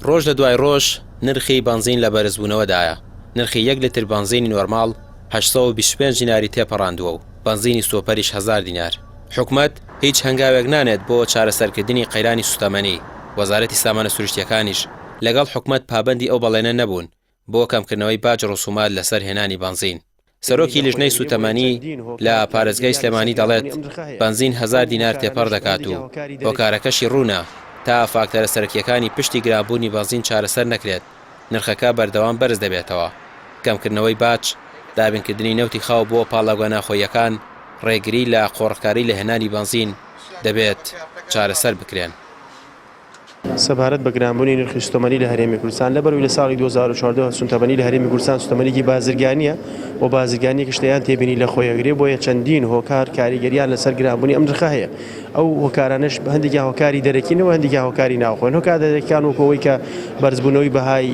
ڕۆژ لە دوای ڕۆژ نرخی بەنزین لە بەرزبوونەوەدایە، نرخی یەک لتر بەنزینی نۆرماڵ 825 دیناری تێپەڕاندووە و بەنزینی سۆپەریش 1000 دینار. حکومەت هیچ هەنگاوێک نانێت بۆ چارەسەرکردنی قەیرانی سوتەمەنی، وەزارەتی سامانە سروشتییەکانیش لەگەڵ حکومەت پابەندی ئەو بەڵێنە نەبوون بۆ کەمکردنەوەی باج ڕسومات لەسەر هێنانی بەنزین. سەرۆکی لیژنەی سوتەمەنی لە پارێزگای سلێمانی دەڵێت، بەنزین هەزار دینار تێپەڕ دەکات و هۆکارەکەشی ڕوونە، تا فاکتەرە سەرەکییەکانی پشتی گرانبوونی بەنزین چارەسەر نەکرێت، نرخەکە بەردەوام بەرز دەبێتەوە. کەمکردنەوەی باج، دابینکردنی نەوتی خاو بۆ پاڵاوگە ناوخۆییەکان، ڕێگری لە قۆرخکاری لە هێنانی بەنزین دەبێت چارەسەر بکرێن. سەبارەت بە گرانبوونی نرخی سوتەمەنی لە هەرێمی کوردستان، لەبەرئەوەی لە ساڵی 2014 سوتەمەنی لە هەرێمی کوردستان سوتەمەنیی بازرگانییە و بازرگانییەکیش دەیان تێبینی لە خۆی ئەگرێ، بۆیە چەندین هۆکار کاریگەرییان لەسەر گرانبوونی ئەم نرخە هەیە. ئەو هۆکارانەش هەندێکیان هۆکاری دەرەکین و هەندێکیان هۆکاری ناوخۆن. هۆکارە دەرەکیەکان وەکو ئەوەی کە بەرزبوونەوەی بەهای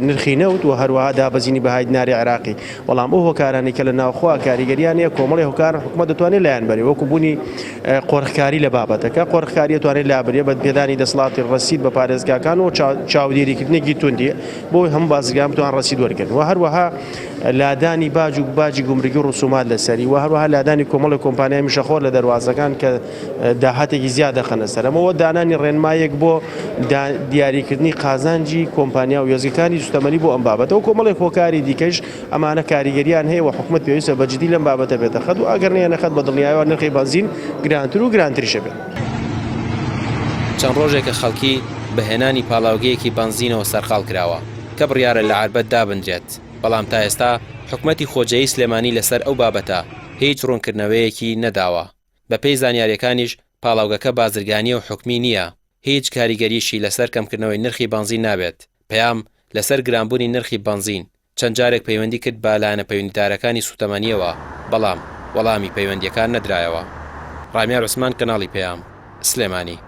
نرخی نەوت و هەروەها دابەزینی بەهای دیناری عێراقی. بەڵام ئەو هۆکارانەی کە لە ناوخۆ کاریگەریان هەیە کۆمەڵی هۆکارن حکومەت دەتوانێت لایان بەرێ وەکو بوونی قۆرخکاری لە بابەتەکە قۆرخکاری دەتوانێت لابرێ بە پێدانی دەسەڵاتی ڕەسید بە پارێزگاکان و چاودێریکردنێکی توندی بۆ هەموو بازرگان بتوان ڕەسید وەرگن و هەروەها لادانی باج و باجی گومرگی و ڕسومات لەسەری و هەروەها لادانی کۆمەڵی کۆمپانیای مشەخۆر لە دەروازەکان کە داهاتێکی زیاد دەخەنە سەر ئەمەوە دانانی ڕێنمایەک بۆ دیاریکردنی قازانجی کۆمپانیا و وێستگەکانی سوتەمەنی بۆ ئەم بابەتە و کۆمەڵێک هۆکاری دیکەش ئەمانە کاریگەریان هەیە و حکومەت پێویستە بە جدی لەم بابەتە بێتە خەت و ئەگەر نەیەنە خەت بە دڵنیایەوە نرخی بەنزین گرانتر و گرانتریش ئەبێت. چەند ڕۆژێکە خەڵکی بە هێنانی پاڵاوگەیەکی بەنزینەوە سەرقاڵ کراوە کە بڕیارە لە عەربەت دابنرێت، بەڵام تا ئێستا حکومەتی خۆجێی سلێمانی لەسەر ئەو بابەتە هیچ ڕوونکردنەوەیەکی نەداوە. بەپێی زانیارییەکانیش پاڵاوگەکە بازرگانییە و حکومی نییە، هیچ کاریگەریشی لەسەر کەمکردنەوەی نرخی بەنزین نابێت. پەیام، لەسەر گرانبوونی نرخی بەنزین، چەند جارێک پەیوەندی کرد بە لایەنە پەیوەندیدارەکانی سوتەمەنییەوە، بەڵام وەڵامی پەیوەندییەکان نەدرایەوە. ڕامیار عوسمان، کەناڵی پەیام، سلێمانی.